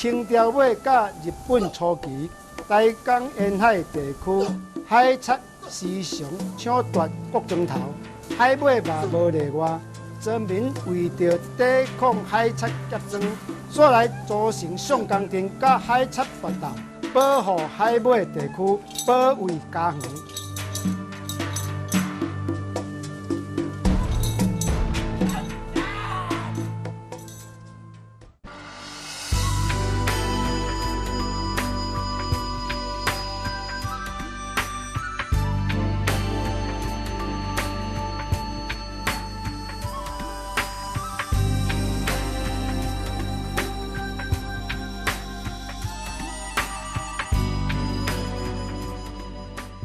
清朝尾佮日本初期，台江沿海地區海賊時常搶奪國莊頭，海尾嘛無例外。莊民為著抵抗海賊劫莊，煞來組成相公鎮，佮海賊搏鬥，保護海尾地區，保衛家園。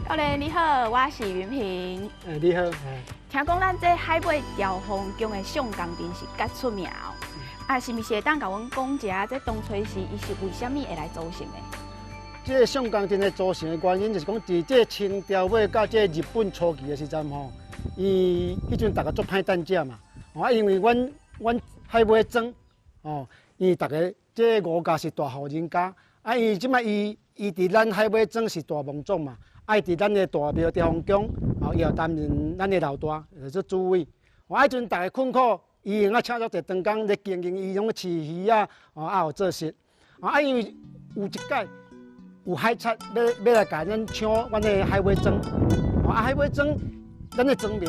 教練你好，我是雲平。你好。聽講咱這海尾兆豐宮的相公陣是較出名哦。啊，是毋是會當共阮講一下，這當初時伊是為啥物會來組成的？這個相公陣的組成的原因，就是講，佇這清朝尾到這日本初期的時陣吼，伊彼陣逐家足歹趁食嘛。啊，因為阮海尾莊，哦，伊逐家這吳家是大戶人家，啊，伊這擺伊伊佇咱海尾莊是大望族嘛，啊，伊佇咱的大廟兆豐宮，哦，伊又擔任咱的老大，做主委。哦，彼陣逐家困苦。伊用啊請足濟長工咧經營，伊攏飼魚仔，哦，啊有做事。啊，因為有一擺有海賊欲來共咱搶阮的海尾莊，哦，啊海尾莊，咱的莊民，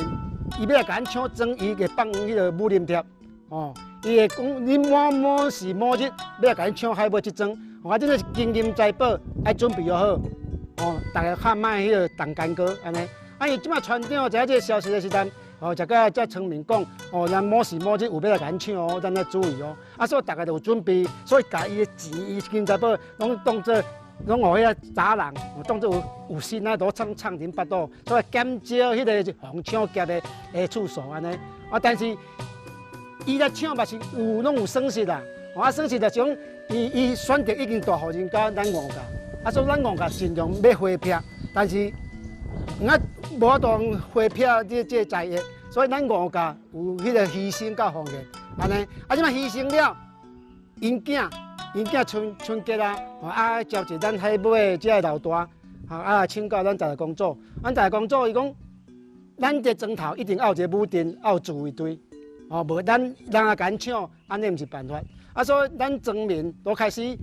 伊欲來共咱搶莊，伊會放彼个武林帖，哦，伊會講你某某時某日欲來共咱搶海尾這莊，哦，啊，這个是金銀財寶愛準備好，哦，逐家較莫彼个動干戈按呢。啊，伊這擺船長知影這个消息的時陣。哦，才佮遮村民講，哦，咱某時某日有欲來共咱搶哦，咱愛注意哦。啊，所以逐家就有準備，所以共伊的錢、伊金財寶，攏當做攏予彼个查人，當做有有心啊，都藏藏佇腹肚，所以減少彼个予搶劫的的次數按呢。啊，但是伊來搶嘛是有攏有損失啦。啊，損失就是講，伊伊選擇已經大戶人家咱吳家，啊，所以咱吳家盡量欲回避，但是。啊，無法度回避這這個災厄，所以咱吳家有彼个犧牲佮奉獻，按呢，啊，這擺犧牲了，𪜶囝，𪜶囝春春節啊，啊，召集咱海尾的這个老大，啊，請教咱大公祖，咱大公祖伊講，咱這莊頭一定愛有一个武陣，愛有自衛隊，哦，無咱人來共咱搶，按呢毋是辦法，啊，所以咱莊民都開始。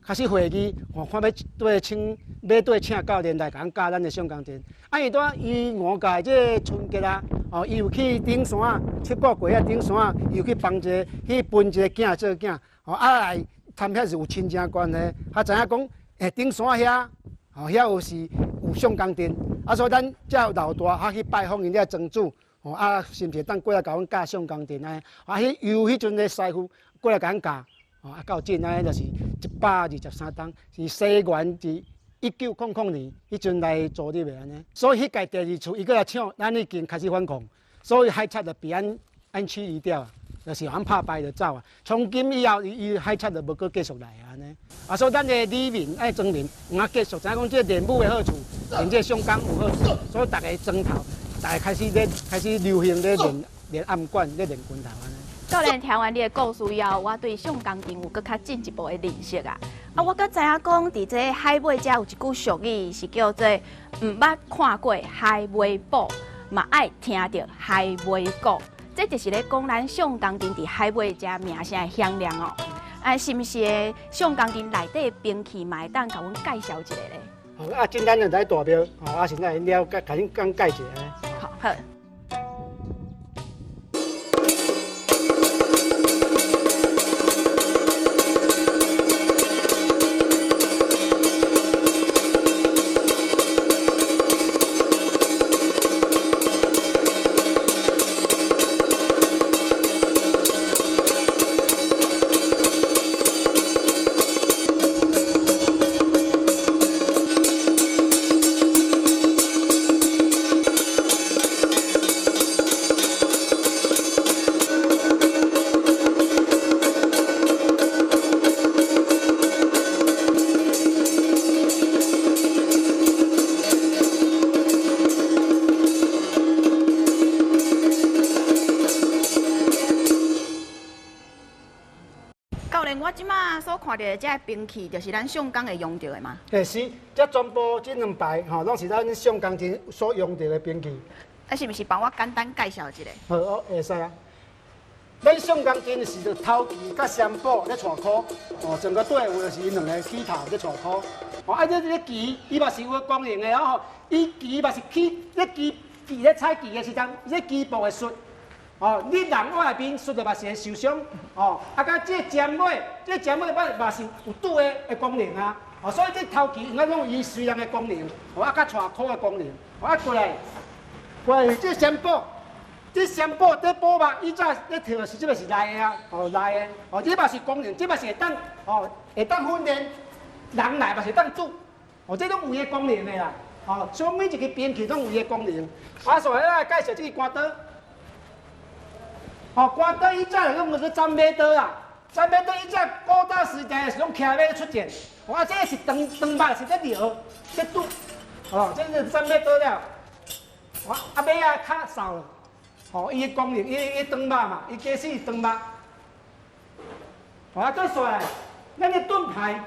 開始會議，哦，看欲對請，欲對請教練來共咱教咱的相公陣。啊，伊拄仔伊吳家這个春節啊，哦，伊有去頂山，七股過遐頂山，伊有去幫一个，去分一个囝做囝，哦，啊來參遐是有親情關係，較知影講，欸，頂山遐，哦，遐有是有相公陣，啊，所以咱遮老大較去拜訪𪜶遮莊主，哦，啊，是毋是會當過來共阮教相公陣呢？啊，彼由彼陣的師傅過來共阮教。哦，啊，到這呢，就是123冬，是西元佇1900年彼陣來組立的按呢。所以彼屆第二次伊閣來搶，咱已經開始反抗，所以海賊就被咱咱驅離掉，就是予阮拍敗就走啊。從今以後，伊伊海賊就無閣繼續來啊按呢。啊，所以咱的里民愛莊民，毋通繼續知影講這練武的好處，練這相公有好處，所以逐个莊頭，逐个開始咧開始流行咧練練暗管，咧練拳頭按呢。教練聽完你的故事以後，我對相公陣有閣較進一步的認識啊！啊，我閣知影講，佇這海尾遮有一句俗語是叫做毋捌看過海尾寶，嘛愛聽著海尾鼓。這就是咧講咱相公陣佇海尾遮名聲的響亮哦。啊，是毋是的相公陣內底兵器嘛會當共阮介紹一下咧？好，啊，簡單就來大廟，吼，啊，現在了解，共恁講解一下。好，好。看著的這个兵器，就是咱上工會用著的嗎？欸，是，這全部這兩排吼，攏是咱上工時所用著的兵器。啊，是毋是幫我簡單介紹一下？好，哦，會使啊。咱上工陣是頭旗佮三寶咧帶箍，哦，整個隊伍就是𪜶兩个起頭咧帶箍。哦，啊，這這旗，伊嘛是有功能的哦。伊旗嘛是起，這旗旗咧踩旗的時陣，這旗步會術。哦，你人往內邊術著嘛是會受傷。哦，啊，佮這尖尾，這尖尾嘛嘛是有拄的的功能啊。哦，所以這頭旗應該攏有伊隨人的功能，哦，啊，佮帶箍的功能。哦，啊，過來，過來，這三寶。這三寶這寶肉，以前咧跳的時，這个是內的啊，哦內的，哦這嘛是功能，這嘛是會當，哦會當訓練人來嘛是會當煮，哦這攏有伊的功能的啦，哦所以每一个兵器攏有伊的功能。啊，所以咱來介紹這个關刀，哦關刀以前攏用做斬馬刀啊，斬馬刀以前古早時代是攏騎馬出戰，哦啊這个是長長肉是咧撩咧拄，哦這是斬馬刀了，哦啊馬仔較瘦了。哦，伊的功能，伊伊長肉嘛，伊加死長肉。哦，啊，閣煞來，咱的盾牌。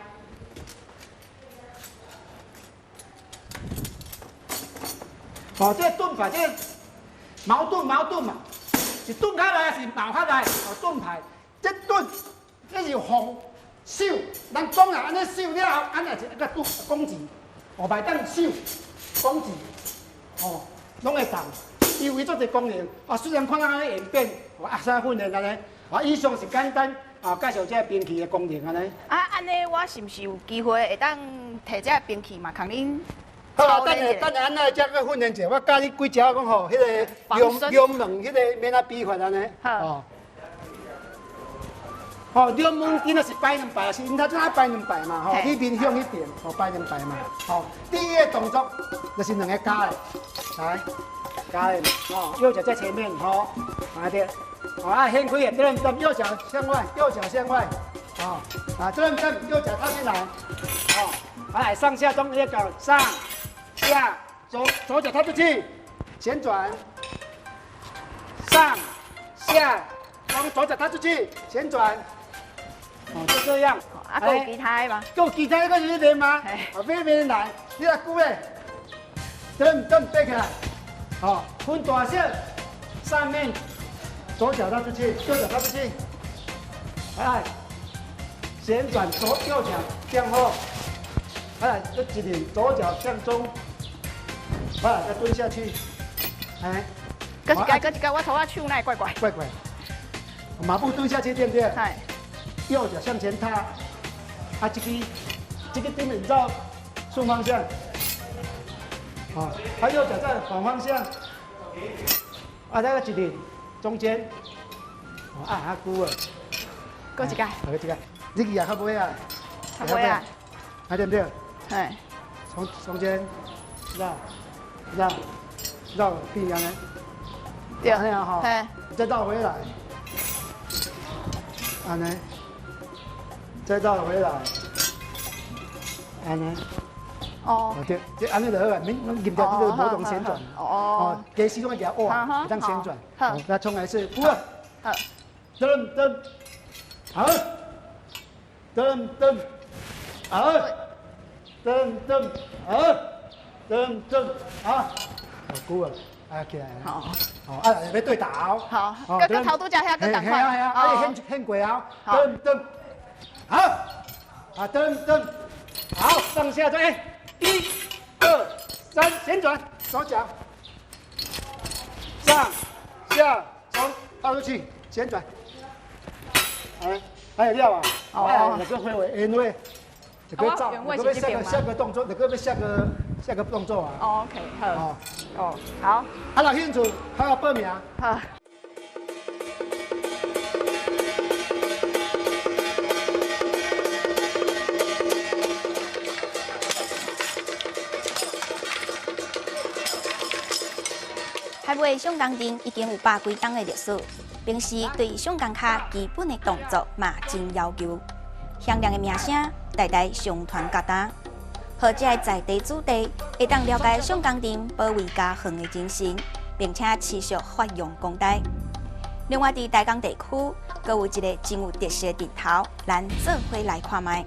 哦，這個盾牌，這個矛盾矛盾嘛，是盾較來還是矛較來？哦，盾牌，這盾，這是防守。人講啊，按呢守了後，按呢是一個盾攻擊，哦，袂當守攻擊，哦，攏會當。伊有伊足濟功能，啊，雖然看咱按呢演變，啊，啥訓練按呢，啊，以上是簡單啊介紹這个兵器的功能按呢。啊，按呢我是毋是有機會會當提這个兵器嘛？共恁好啊，等下等下，按來遮閣訓練者，我教你幾招講吼，彼个龍龍門，彼个免啊比法按呢。好。哦，龍門陣就是擺兩擺，是𪜶頭先擺兩擺嘛，吼，去面向彼邊，吼，擺兩擺嘛，吼。第一个動作就是兩个加的，來。加的，哦，右腳在前面，吼，來對，哦，啊，掀開的，轉轉，右腳向外，右腳向外，哦，啊，轉轉，右腳踏進來，哦，來上下中一個上下，左左腳踏出去，旋轉，上下，往左腳踏出去，旋轉，哦，就這樣。啊，閣有其他的嗎？閣有其他的，閣是練嗎？哦，變變來，你來久咧，轉轉爬起來。好，分大小，上面左腳踏出去，右腳踏出去，來，旋轉左右腳向後，來，這一點左腳向中，來，再蹲下去，哎，閣一个，閣一个，我頭仔手哪會怪怪？怪怪，馬步蹲下去，對不對？右腳向前踏，啊，這個這個頂面照順方向。啊，他右腳在反方向，啊，這個一點中間，啊，較久啊，閣一个，閣一个，你去也較尾啊，較尾啊，啊對不對？嘿，從中間繞繞繞變按呢，對，按呢吼，再繞回來，按呢，再繞回來，按呢。哦，對，這按呢就好啊，免攏入掉這個某種旋轉。哦，雞絲攏會舉哇，會當旋轉。好，那重來一次，五，好，噔噔，好，噔噔，好，噔噔，好，噔噔，好，好久啊，啊起來。好，好，啊欲對頭。好，佮頭拄才遐閣仝款。嘿啊嘿啊，啊你掀過啊，噔噔，好，啊噔噔，好，上下轉。一、二、三，旋轉，左腳，上、下、左，踏出去，旋轉。哎，還有料啊！哦，那個會會因為這個照，這個下個下個動作，這個欲下個下個動作啊。哦，OK，好。哦，好。啊，若興趣，好好報名。好。海尾上工陣已經有百幾冬的歷史，平時對上工跤基本的動作嘛真要求，響亮的名聲代代相傳甲今，予這个在地子弟會當了解上工陣保衛家園的精神，並且持續發揚光大。另外，佇台江地區，閣有一个真有特色的陣頭，咱做伙來看覓。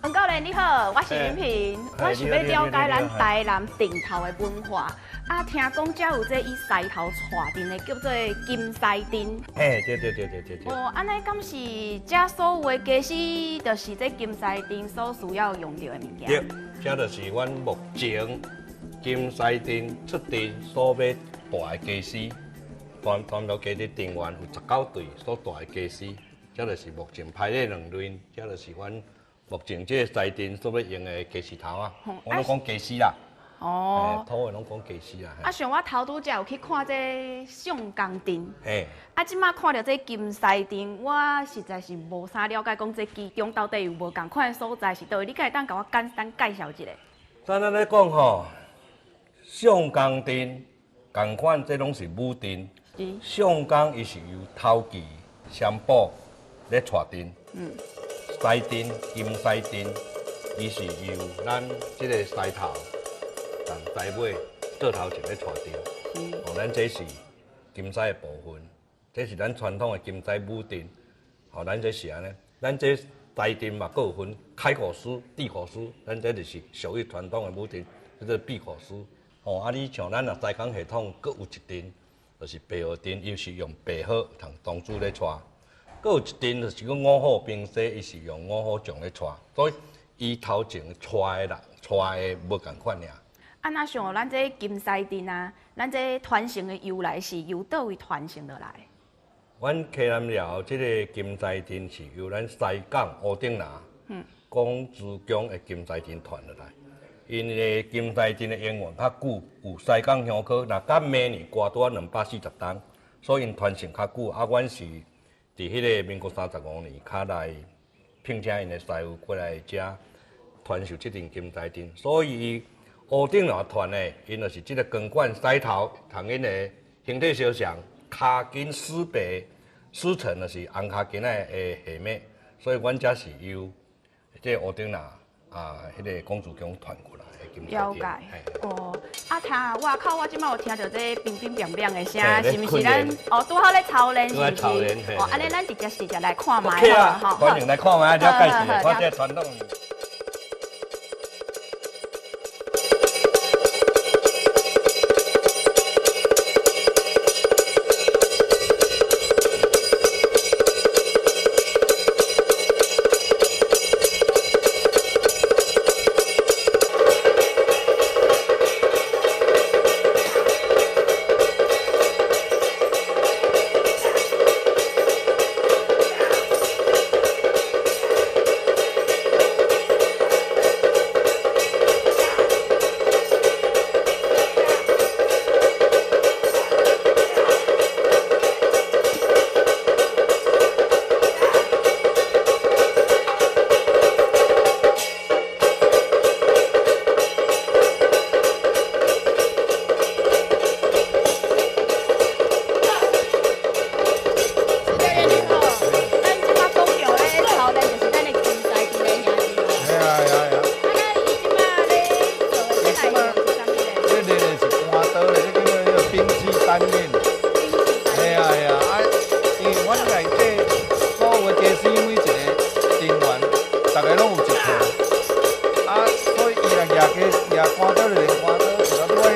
黃教練你好，我是林萍，我想欲了解咱台南陣頭的文化。啊，聽講遮有這以獅頭帶陣的，叫做金獅陣。嘿，對對對對對對。哦，按呢敢是遮所有的家私，就是這金獅陣所需要用著的物件？對，這就是阮目前金獅陣出陣所欲帶的家私，全全部家己陣員有19隊所帶的家私，這就是目前排列兩輪，這就是阮目前這個獅陣所欲用的家私頭啊，我攏講家私啦。哦，土話攏講家私啦。啊，像我頭拄才有去看這上江陣。嘿。啊，這馬看著這金獅陣，我實在是無啥了解，講這其中到底有無仝款的所在是佗位？你敢會當共我簡單介紹一下？咱按呢講吼，上江陣仝款，這攏是武陣。是。上江伊是由頭旗、雙寶咧帶陣。嗯。獅陣、金獅陣，伊是由咱這个獅頭同獅尾做頭前咧帶陣。哦，咱這是金獅的部分，這是咱傳統的金獅武陣。哦，咱這是按呢，咱這獅陣嘛，閣有分開口獅、閉口獅，咱這就是屬於傳統的武陣，叫做閉口獅。哦，啊，你像咱若獅工系統，閣有一陣，就是白鶴陣，伊是用白鶴同當主咧帶。閣有一陣就是講五虎兵師，伊是用五虎將咧帶，所以伊頭前帶的人帶的無仝款爾。啊，若像咱這金獅陣啊，咱這傳承的由來是由佗位傳承落來？阮溪南寮這个金獅陣是由咱西港烏頂林廣慈宮的金獅陣傳落來。𪜶的金獅陣的淵源較久，有西港香火，若到明年掛拄仔240冬，所以𪜶傳承較久。啊，阮是佇彼个民國35年，較來聘請𪜶的師傅過來遮傳授這陣金獅陣，所以伊烏頂林傳的，𪜶就是這个光管獅頭同𪜶的形體相像，跤筋絲白絲層就是紅跤筋仔的下面，所以阮遮是由這個烏頂林啊，彼个廣慈宮傳過來的金獅陣。了解。哦，啊，聽外口我這馬有聽著這乒乒乓乓的聲，是毋是咱哦拄好咧操練是毋是？哦，按呢咱直接直接來看覓好無？歡迎來看覓，了解一下，看這傳統。單練。嘿啊嘿啊，啊，因為阮內底所有的家私每一個成員，逐个攏有一套。啊，所以伊若舉家舉關刀就練關刀，有當拄仔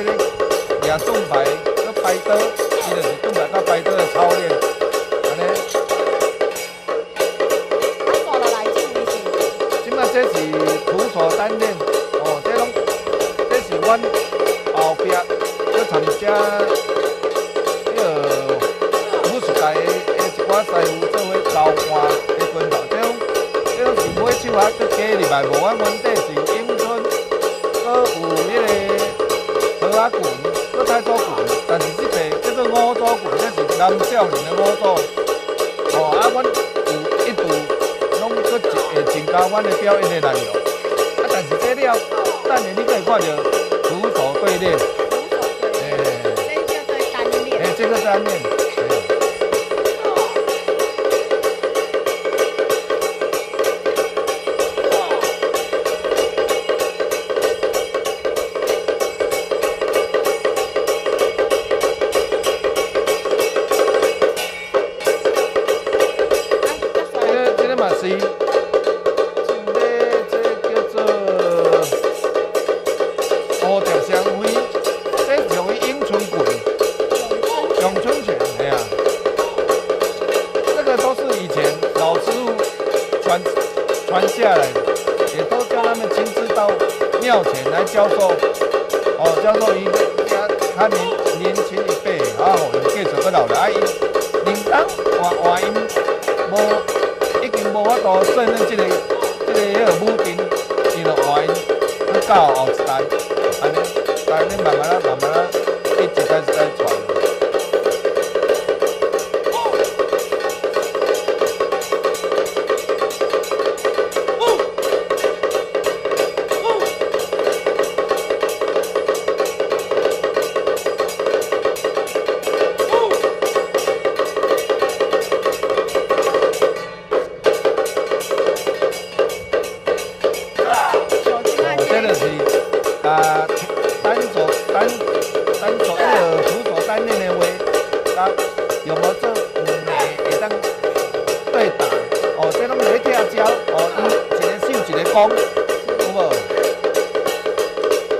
彼个舉盾牌、閣排刀，伊就是盾牌佮排刀的操練，按呢。啊，煞落來這位是？這擺這是徒手單練，哦，這攏這是阮後壁閣參加彼个武術界的的一寡師傅做伙交換的拳頭，這種這種是買手啊，閣加入來，無阮原底是有詠春，閣有彼个和仔拳，閣太祖拳，但是這塊叫做五祖拳，這是南少林的五祖。哦，啊，阮有一度攏閣會增加阮的表演的內容。啊，但是這了，等下你閣會看著徒手對練。徒手對練，這叫做單練。欸，這個單練。這個嘛是，這個這叫做蝴蝶雙飛，這屬於詠春拳，詠春拳，嘿啊，這個都是以前老師傅傳傳下來的，也都叫他們親自到廟前來教授，哦，教授伊較年年輕一輩，啊，予𪜶繼續閣留落來，啊，𪜶靈當換換𪜶無。已經無法度勝任這個彼个武陣，伊就換𪜶去教後一代，按呢，按呢慢慢仔慢慢仔，一代一代傳。這就是啊，單手單單手彼个徒手單練的話，啊，用來做兩个會當對打，哦，這攏是咧拆招，哦，伊一个手一個攻，有無？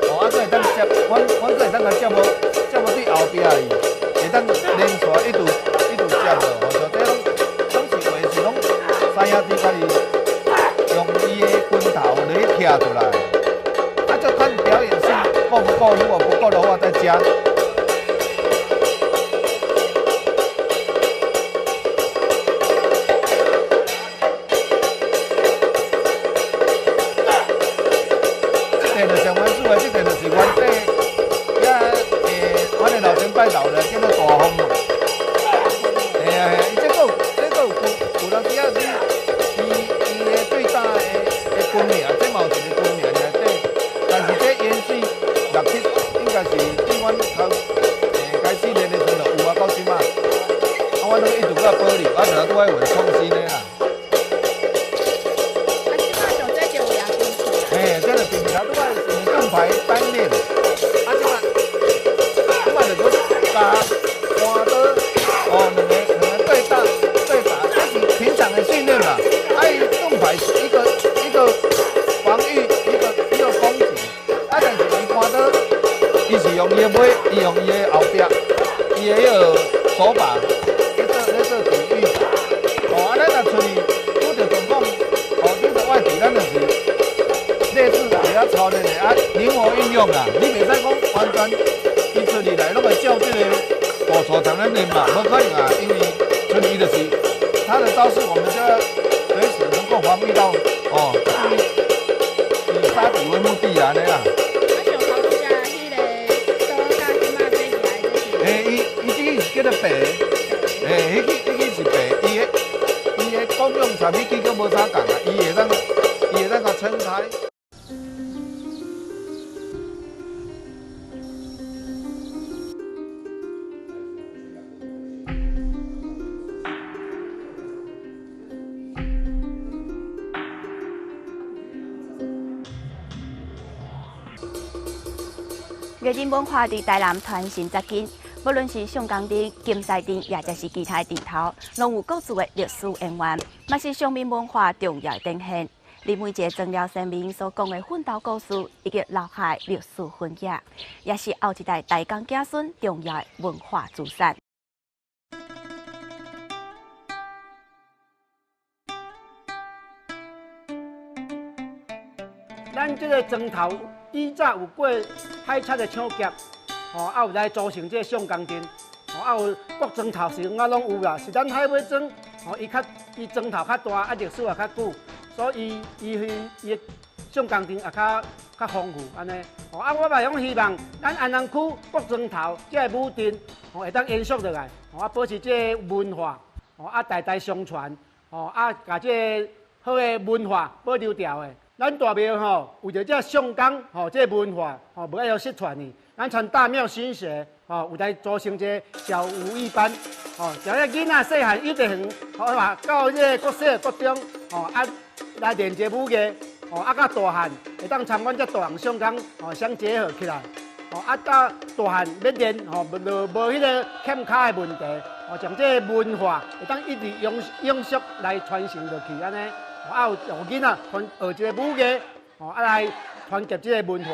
哦，啊，閣會當接，阮阮閣會當共接無接無對後壁去，會當連續一直一直接落，哦，像這攏攏是話是攏三兄弟家己用伊的拳頭來拆出來。啊，就看表演性夠不夠，如果不夠的話再加。這個就上原始的，這個就是原底，遐阮的老前輩留的，叫做大風嘛。嘿啊嘿啊，伊這個有這個有有當時啊是伊伊的對打的的軍名，這嘛有一個軍名內底，但是這延續六七，應該是對阮頭開始練的時陣就有啊，到這擺，啊，阮攏一直閣保留，啊，就拄愛畫創新的啦。啊，這擺上這就有也兵器啊。嘿，這就平常拄愛是盾牌單練，啊，這擺這擺就閣加關刀，哦，兩個兩個對打對打，這是平常的訓練啦。啊，伊盾牌是一個一個防禦，一個一個攻擊，啊，但是伊關刀，伊是用伊的尾，伊用伊的後壁，伊的彼個手把咧做咧做抵禦。哦，啊，咱若出去拄著狀況，哦，拄著外敵，咱就是類似會曉操練的啊，靈活運用啦。你袂使講完全伊出去來攏會照這個步數參咱練嘛，無可能啊，因為出去就是他的招式，我們就要隨時能夠防禦到哦，以殺敵為目的啊，按呢啦。啊，上頭拄才彼个刀甲這擺這起來，這是。欸，伊伊這个是叫做白，欸，彼个彼个是白，伊的伊的功用上彼支閣無啥仝啊，伊會當伊會當共撐開。藝人文化佇台南傳承至今，無論是上江鎮、金獅鎮，抑或是其他鎮頭，攏有各自的歷史淵源，嘛是上面文化重要的展現。而每一個莊寮先民所講的奮鬥故事，以及留下的歷史痕跡，也是後一代大江子孫重要的文化資產。咱這個莊頭以早有過海賊的搶劫，吼，啊有來組成這個上江鎮，吼，啊有各莊頭是啊攏有啦，是咱海尾莊，吼，伊較伊莊頭較大，啊歷史也較久，所以伊伊伊上江鎮也較較豐富按呢。吼，啊我嘛攏希望咱安南區各莊頭這個舞陣，吼，會當延續落來，吼，啊保持這個文化，吼，啊代代相傳，吼，啊共這個好的文化保留牢的。咱大廟吼，為著這上江吼，這個文化吼，無愛予失傳去。咱傳大廟新學吼，有來組成一個小武藝班吼，將這囡仔細漢幼稚園吼嘛，到這個國小、國中吼，啊來練這武藝吼，啊佮大漢會當參阮這大人上江吼相結合起來吼，啊到大漢欲練吼，無無彼個欠跤的問題吼，將這個文化會當一直永永續來傳承落去按呢。啊，有予囡仔傳學這個武藝，吼，啊來傳接這個文化。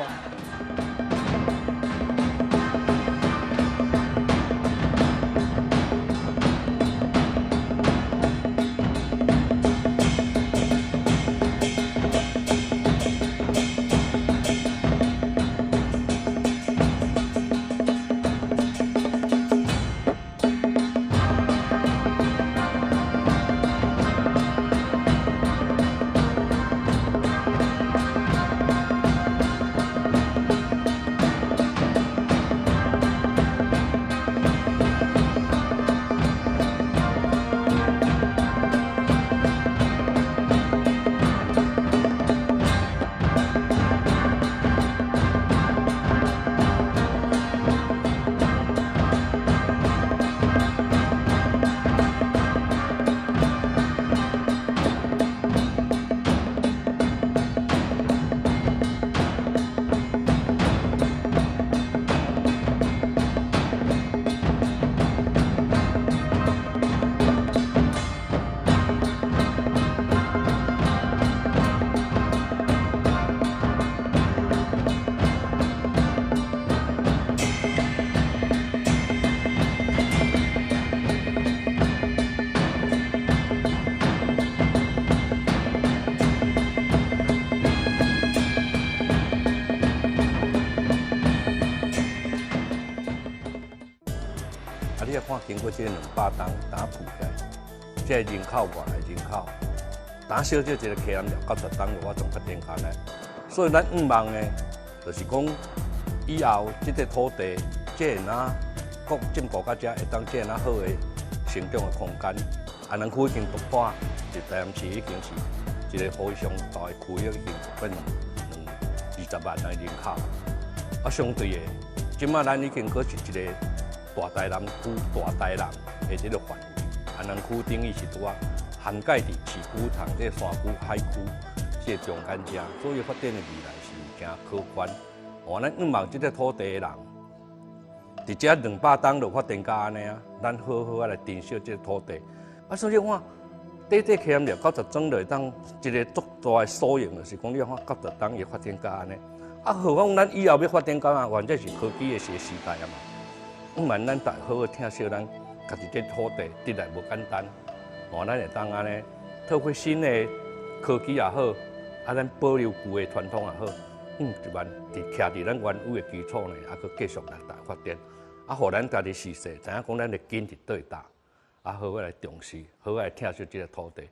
啊！你看經過這200冬，當浮起來，這個人口外來人口，當小少一個溪南寮90冬，我總發展下來。所以咱向望的，就是講以後這個土地，這若國進步到這，會當這若好的成長的空間。安南區已經突破，佇台南市已經是一個非常大的區域，已經變20萬的人口。啊，相對的，這擺咱已經閣是一個大台南區、大台南的這個範圍，安南區等於是拄仔涵蓋佇市區、同這個山區、海區這個中間遮，所以發展的未來是誠可觀。哦，咱向望這個土地的人，佇這200冬就發展到按呢啊，咱好好仔來珍惜這個土地。啊，所以我短短溪南寮90莊就會當一個足大的縮影，就是講你看90冬會發展到按呢。啊，何況咱以後欲發展到啊，反正是科技的時代啊嘛。毋瞞咱逐好好疼惜咱家己這土地，得來無簡單。哦，咱會當按呢，透過新的科技也好，啊，咱保留舊的傳統也好，一萬佇徛佇咱原有的基礎呢，啊，閣繼續來大發展，啊，予咱家己時勢，知影講咱的根佇佗搭，啊，好好來重視，好好來疼惜這個土地。